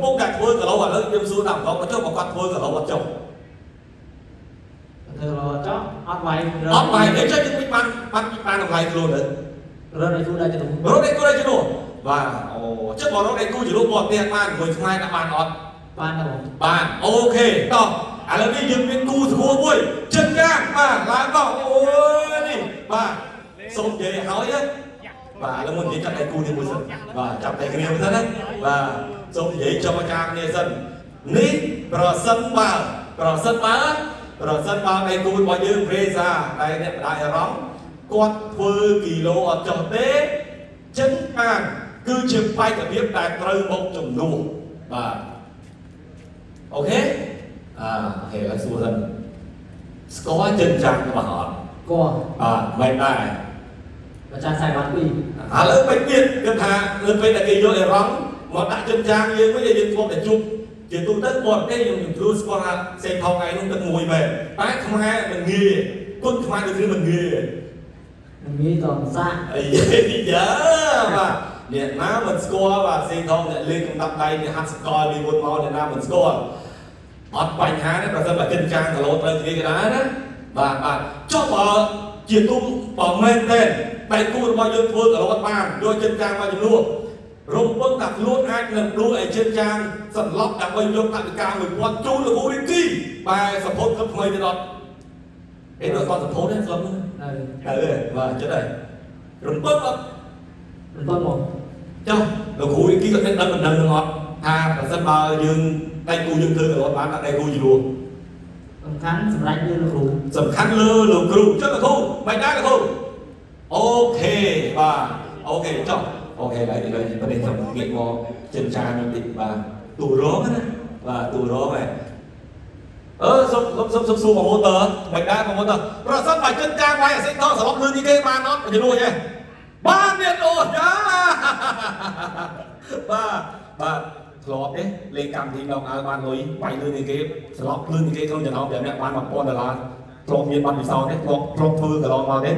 ពុងតែធ្វើគីឡូឥឡូវខ្ញុំសួរតាមម្ដងចុះបើគាត់ធ្វើគីឡូអត់ចុះ ធ្វើរចោះអត់វាយ អត់បាយទេចុះយើងមិនបានបានបានតម្លៃខ្លួនទៅ រត់ឲ្យគូដែរជំនួស រត់ដៃគូដែរជំនួសបាទអូចុះបើរត់ដៃគូជំនួសបរទេសបានមួយខ្មែរដាក់បានអត់ បានទេបង បាន OK តោះឥឡូវនេះយើងមានគូសួរមួយចិនយ៉ាងបាទឡើងតោះអូយនេះបាទសូមនិយាយឲ្យណាបាទឥឡូវមុននិយាយចាប់ដៃគូនេះមួយសិនបាទចាប់ដៃគ្នាមួយសិនណាបាទសូមនិយាយចំអាចារ្យគ្នាសិននេះប្រសិនបើប្រសិនបើប្រសិនបើដៃគូរបស់យើងរេសាដែលអ្នកបដាអារម្មណ៍គាត់ធ្វើគីឡូអត់ចុះទេចិនបានគឺជាបេក្ខភាពដែលត្រូវមកជំនួសបាទ OK អា OK ឥឡូវសួរសិនស្គាល់ចិនចាំងរបស់អត់ កោ បាទមិនដែរ ម្ចាស់ខ្សែបាត់ពីរ ឥឡូវពេចទៀតគិតថាលើពេលដែលគេយកអេរ៉ង់មកដាក់ចិនចាំងយើងវិញយើងធ្លាប់តែជួបជាទូទៅបរទេសយើងខ្ញុំគ្រូស្គាល់ថាសេងថងថ្ងៃនោះទឹកមួយមែនតែខ្មែរមិនងាយគុណខ្មែរដូចគ្នាមិនងាយ មិនងាយតសាក់ អីយ៉ាបាទអ្នកណាមិនស្គាល់បាទសេងថងអ្នកលេងកំដាប់ដៃអ្នកហាត់សកលពីមុនមកអ្នកណាមិនស្គាល់អត់បញ្ហាទេប្រសិនបើចិនចាងគីឡូត្រូវគ្នាក៏ដែរណាបាទបាទចុះបើជាទូបើមែនទេដៃគូរបស់យើងធ្វើគីឡូអត់បានយកចិនចាងមកជំនួសរំពឹងថាខ្លួនអាចនឹងដួលឲ្យចិនចាងសន្លប់ដើម្បីយកថវិកា1000ជូនលោកគ្រូរីគីបែសពតគិតថ្មីទៀតអត់អេដល់គាត់សពតទេស្លឹមហ្នឹង នៅ ទៅទេបាទចិត្តហើយរំពឹងអត់ មិនទាន់មក ចុះលោកគ្រូគីគាត់មានដឹងមិនដឹងនឹងអត់ថាប្រសិនបើយើងដៃគូយើងធ្វើក៏បានដៃគូជំនួស សំខាន់សម្រាប់លើលោកគ្រូ សំខាន់លើលោកគ្រូចុះលោកគ្រូមិនដែរលោកគ្រូ OK បាទ OK ចុះ OK ឡើយឡើយប្រទេសខ្ញុំងាកមកចិនចានបន្តិចបាទទូរងណាបាទទូរងហ៎អឺសុំសុំសុំសុំសួរបងប្អូនតើមិនដែរបងប្អូនតើប្រសិនបើចិនចានវាយអាសេថងសឡប់លឿនជាងគេបានអត់ជំនួសទេបានទៀតអូយ៉ា បាទបាទធ្លាប់ទេលេងកម្មវិធីដងអើបានលុយវាយលឿនជាងគេស្លប់លឿនជាងគេក្នុងចំណោម5នាក់បាន1000ដុល្លារធ្លាប់មានបានពិសោធន៍ទេធ្លាប់ធ្លាប់ធ្វើកន្លងមកទេ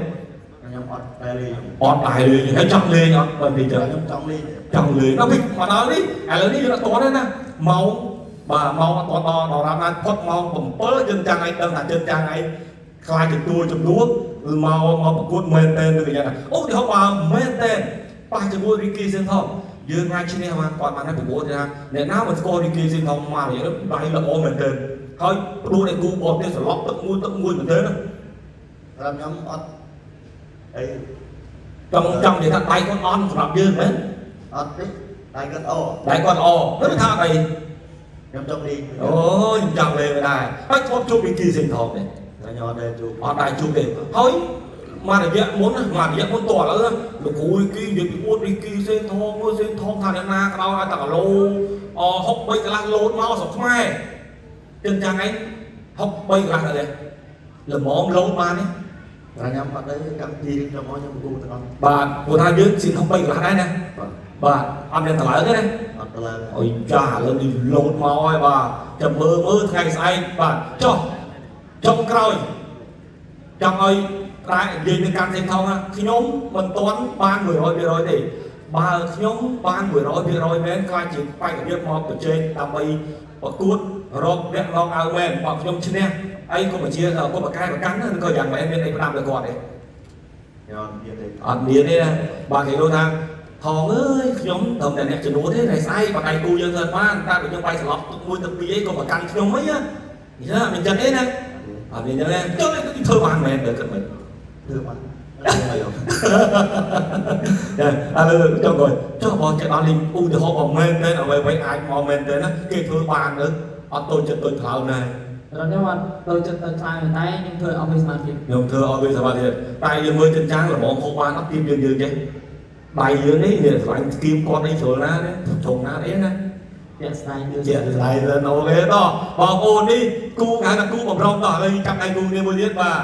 ខ្ញុំអត់ដែរលេង អត់ដែរលេងហើយចង់លេងអត់បើនិយាយចឹង ខ្ញុំចង់លេង ចង់លេងដល់ពេលមកដល់នេះឥឡូវនេះយើងអត់ទាន់ទេណាម៉ោងបាទម៉ោងអត់ទាន់ដល់ដល់រាមណាផុតម៉ោង7យើងចាំងឲ្យដឹងថាយើងចាំងឲ្យខ្លាចទទួលចំនួនមកមកប្រកួតមែនតើឬយ៉ាងណាអូទីហោបើមែនតើប៉ះជាមួយរីគីសេនថងយើងអាចឈ្នះបានគាត់បានហើយប្រកួតថាអ្នកណាមិនស្គាល់រីគីសេនថងមករយៈដៃល្អមែនតើហើយព្រួតឲ្យគូបរទេសសន្លប់ទឹកមួយទឹកមួយមែនតើណា សម្រាប់ខ្ញុំអត់អី ចង់ចង់និយាយថាដៃគាត់អន់សម្រាប់យើងមែន អត់ទេតែគាត់អូ ដៃគាត់ល្អឬថាអី ខ្ញុំចង់លេង អូខ្ញុំចង់លេងដែរហើយធ្លាប់ជួបរីគីសេងថងទេ តែខ្ញុំអត់ដែលជួប អត់ដែរជួបទេហើយមករយៈមុនណាមករយៈមុនតឥឡូវណាលោកគ្រូរីគីនិយាយពីអួតរីគីសេងថងមើលសេងថងថាអ្នកណាក៏ដោយឲ្យតែគីឡូអ63កន្លះលោតមកស្រុកខ្មែរចឹងចាំងឯង63កន្លះដែរទេល្មមលោតបានទេ តែខ្ញុំអត់ដែរកម្មវិធីរៀបចំមកខ្ញុំគូទាំងអស់ បាទព្រោះថាយើងស៊ី63កន្លះដែរណា បាទ បាទអត់មានតម្លើងទេណា អត់ឡើង អុយចាឥឡូវនេះលោតមកហើយបាទចាំមើលមើលថ្ងៃស្អែកបាទចុះចុងក្រោយចង់ឲ្យតែនិយាយទៅកាន់សេងថងណាខ្ញុំមិនទាន់បាន100%ទេបើខ្ញុំបាន100%មែនខ្លាចជាបេក្ខភាពមកប្រជែងដើម្បីប្រកួតរកអ្នកឡងអៅមែនបើខ្ញុំឈ្នះអីក៏បញ្ជាក៏ប្រកែប្រកាន់ណាឬក៏យ៉ាងម៉េចមានអីផ្ដាំលើគាត់ទេ ខ្ញុំអត់មានទេ អត់មានទេណាបាទគេនោះថាថងអើយខ្ញុំត្រឹមតែអ្នកចំនួនទេតែស្អែកបើដៃគូយើងធ្វើបានតែបើខ្ញុំបាយស្លប់ទឹកមួយទឹកពីរអីក៏មកកាន់ខ្ញុំអីណាយ៉ាមិនចឹងទេណាអត់មានចឹងទេចុះគេធ្វើបានមែនទៅគិតមិន ធ្វើបានអត់ ឥឡូវចុះគាត់ចុះបងចេះដល់លេងឧទាហរណ៍បងមែនទេអ្វីអ្វីអាចមកមែនទេណាគេធ្វើបានទៅអត់តូចចិត្តតូចថ្លើមដែរ រត់ខ្ញុំអត់ទៅចិត្តទៅខ្លាំងតែខ្ញុំធ្វើអស់ពីសមាធិ ខ្ញុំធ្វើអត់វាសមាធិតែយើងមើលចិនចាំងល្មមហូបបានអត់ទៀមយើងយើងចេះដៃយើងនេះវាស្រឡាញ់ស្គៀមគាត់នេះជ្រុលណាជ្រុងណាអីណា ជាក់ស្ដែងគឺ ជាស្ដាយទៅអូខេតោះបងប្អូននេះគូគេហៅថាគូបំរុងតោះឥឡូវចាប់ដៃគូគ្នាមួយទៀតបាទ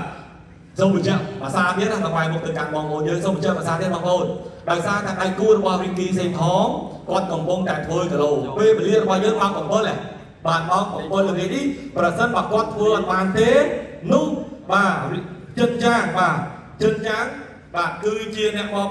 សូមបញ្ជាក់ភាសាទៀតណាតម្លៃមកទៅកាន់បងប្អូនយើងសូមបញ្ជាក់ភាសាទៀតបងប្អូនដោយសារថាដៃគូរបស់រីគីសេងថងគាត់កំពុងតែធ្វើគីឡូពេលវេលារបស់យើងម៉ោង7ហ៎បាទម៉ោង7ល្ងាចនេះប្រសិនបើគាត់ធ្វើអត់បានទេនោះបាទចិនចាងបាទចិនចាងបាទគឺជាអ្នកមក